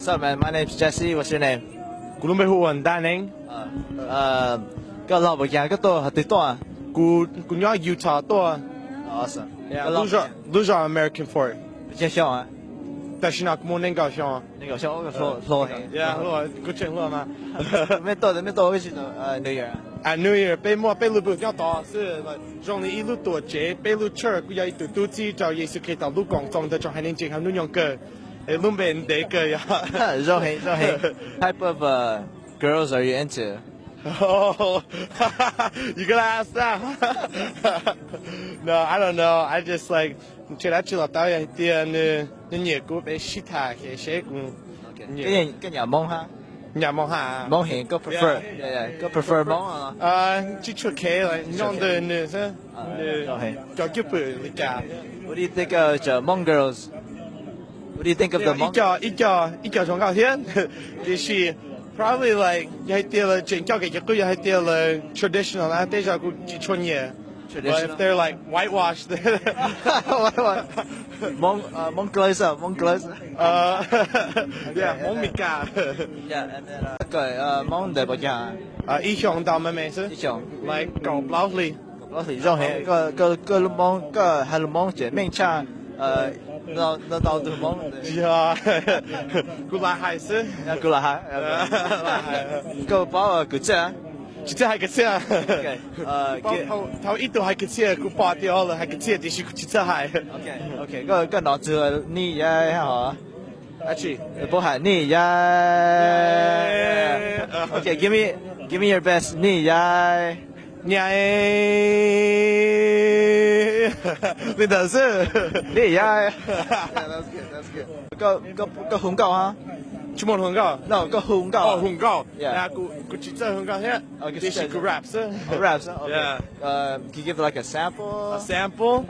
What's up, man? My name's Jesse. What's your name? Kuv lub npe hu ua Ntaj Neeb. Koj laug puas cas? Koj tuaj qhov twg tuaj? Kuv, kuv nyob Utah tuaj. Awesome. Yeah, lub zos, lub zos American Fork. Tsawg xyoo? Tam sim no kuv muaj nees nkaum xyoo. Nees nkaum xyoo, hluas, hluas heev. Yeah, hluas, kuv tseem hluas mas. Mej tuaj, mej tuaj ua dab tsi New Year? At New Year peb muaj peb lub booth nyob tod xwb, zoo li ib lub tuam tsev, peb lub church, kuj yog ib tug tub txib rau Yexus Khetos lub koom txoos ntawm tsoom haiv neeg ntseeg hauv hnub nyoog kawg. Es lub npe ntev kawg yog. Zoo heev, zoo heev. Type of uh, girls are you into? Oh, you gonna ask that? No, I don't know. I just like, ntshe dab tsi los tau, yog hais tias nws, nws nyiam kuv peb sib tham seb kuv nyiam. Koj nyiam Hmoob hab? Nyiam Hmoob hab. Hmoob heev, koj prefer, koj prefer Hmoob? Tsis tshua kheev, nyob ntawm nws xwb, nws cov cwj pwm li cas. What do you think of the Hmong girls? What do you think of the Hmong? Ib co, ib co, ib co zoo nkauj thiab. Tiam sis probably like yog hais tias lawv tseem coj kev cov qwj, yog hais tias lawv traditional na, tej zaum kuv tsis tshua nyiam. But if they're like whitewashed, Hmoob, uh, Hmoob close up, Hmoob close. Uh, yeah, Hmoob Mes Kas. Koj, uh, Hmoob ntawm puas cas? Uh, ib xyoos ntau me me xwb. Ib xyoos. Like kaum plaub hli. Kaum plaub hli zoo heev. Koj, koj lub Hmoob, koj hais lus Hmoob ces meej tshaj ntau ntau tus Hmoob. Yog, kuv lam hais xwb. Kuv lam hais. Koj paub kwv txhiaj? Tsis txawj hais kwv txhiaj. Thaum ib tug hais kwv txhiaj kuv pom tias lawv hais kwv txhiaj tiam sis kuv tsis txawj hais. Ok, koj hnov txug Nij Yai hos? Puas hais Nij Yai? Ok, give me, give me your best Nij Yai. Nyai. Li ntawd xwb. Nij Yai. Koj hu nkauj hab? Tsis muaj hu nkauj. No, koj hu nkauj. Hu nkauj. Kuv tsis txawj hu nkauj thiab. Tiam sis kuv rap xwb. Rap xwb. Can you give like a sample? A sample?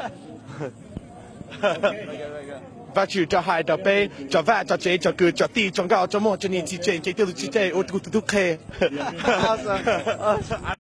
Vajtswv rov hais rau peb, tso vaj tso tsev tso kwv tso tij tso nkauj tso muaj tso nis txiv tseem cev tej lus tsis tseem ua kuv tus tub qhe.